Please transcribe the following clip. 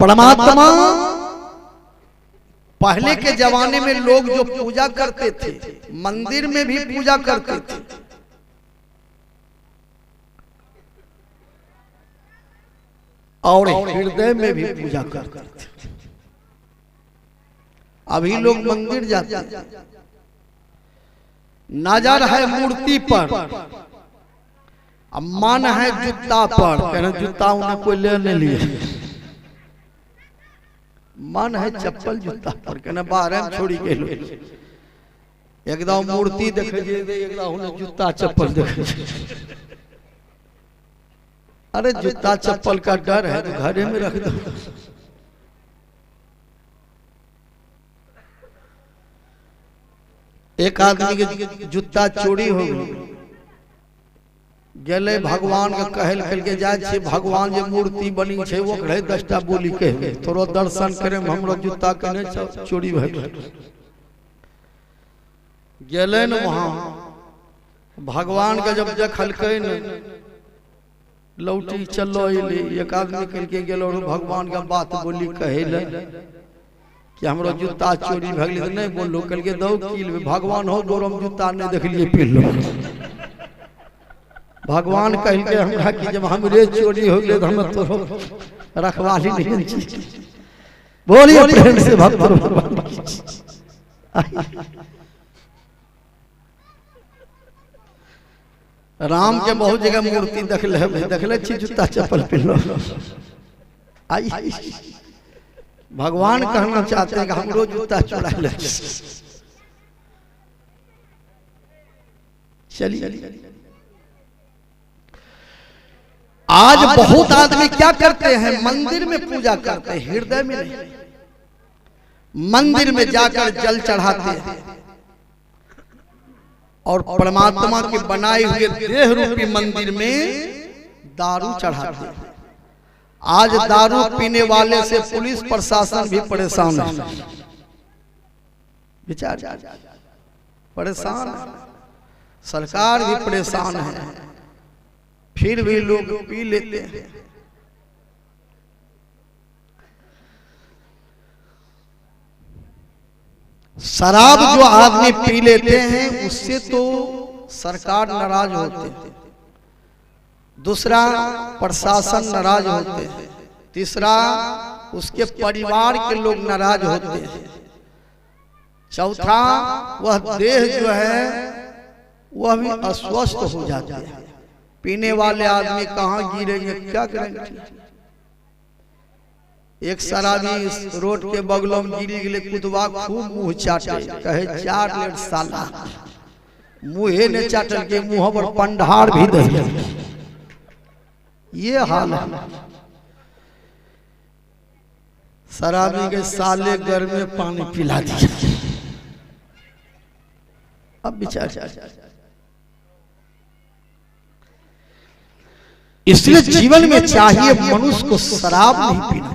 परमात्मा पहले के जमाने में लोग जो पूजा करते थे, मंदिर में भी पूजा करते थे, और हृदय में भी पूजा करते थे। अभी लोग मंदिर जाते हैं, नजर है मूर्ति पर, अब मन है जूता पर, कहना जूता उन्हें कोई ले नहीं लिए, मन है चप्पल जूता पर, कहना बाहर में छोड़ी के लो। एकदम मूर्ति देखे, एकदम उन्हें जूता चप्पल देखे। अरे जूता चप्पल का डर है तो घरे में रख दो। एक आदमी के जूता चोरी हो गई, गेले भगवान के कहल कल के जाय छे, भगवान जे मूर्ति बनी छे ओकरे 10टा बोली कहे, थोड़ो दर्शन करे हमरो जूता के नहीं चोरी भए गेले न। वहां भगवान के जब देखलकै न, लौटी चलो अयली। एक आदमी कल के गेलो भगवान के बात बोली कहे ले कि हमरो जूता चोरी भए गेलै, नहीं बोललो, कल के दौ कील भगवान हो गोरम जूता नहीं देखलिए पिल्लो। भगवान कहलकै हमरा कि जब हमरे चोरी हो गेलै तऽ हम तोरो रखवाली नहीं छी। बोलिए प्रेम से भक्त भगवान। राम के बहुत जगह मूर्ति देखले देखले छी जूता चप्पल पिन्हलो। आई भगवान कहना चाहते हैं कि हमरो जूता चुरा ले। चलिए, आज बहुत आदमी क्या करते हैं, मंदिर में पूजा करते हैं, हृदय में नहीं। मंदिर में जाकर जल चढ़ाते हैं और परमात्मा के बनाए हुए देह रूपी मंदिर में दारू चढ़ाते हैं। आज दारू पीने वाले से पुलिस प्रशासन भी परेशान है, विचार परेशान है, सरकार भी परेशान है, फिर भी लोग पी लेते हैं। शराब जो आदमी पी लेते हैं उससे तो सरकार नाराज होते हैं, दूसरा प्रशासन नाराज होते हैं, तीसरा उसके परिवार के लोग नाराज होते हैं, चौथा वह देह जो है वह भी अस्वस्थ हो जाते हैं। पीने वाले आदमी कहाँ गिरेंगे, क्या करेंगे। एक शराबी रोड के बगलों में गिरी गए, कुतवा खूब मुंह चाटे, कहे 4 लेट साला मुँहे ने चाटल के मुँह पर पंडार भी दे। ये हाल है शराबी के, साले घर में पानी पिला दिया। अब विचार, इसलिए जीवन में चाहिए मनुष्य को शराब नहीं पीना।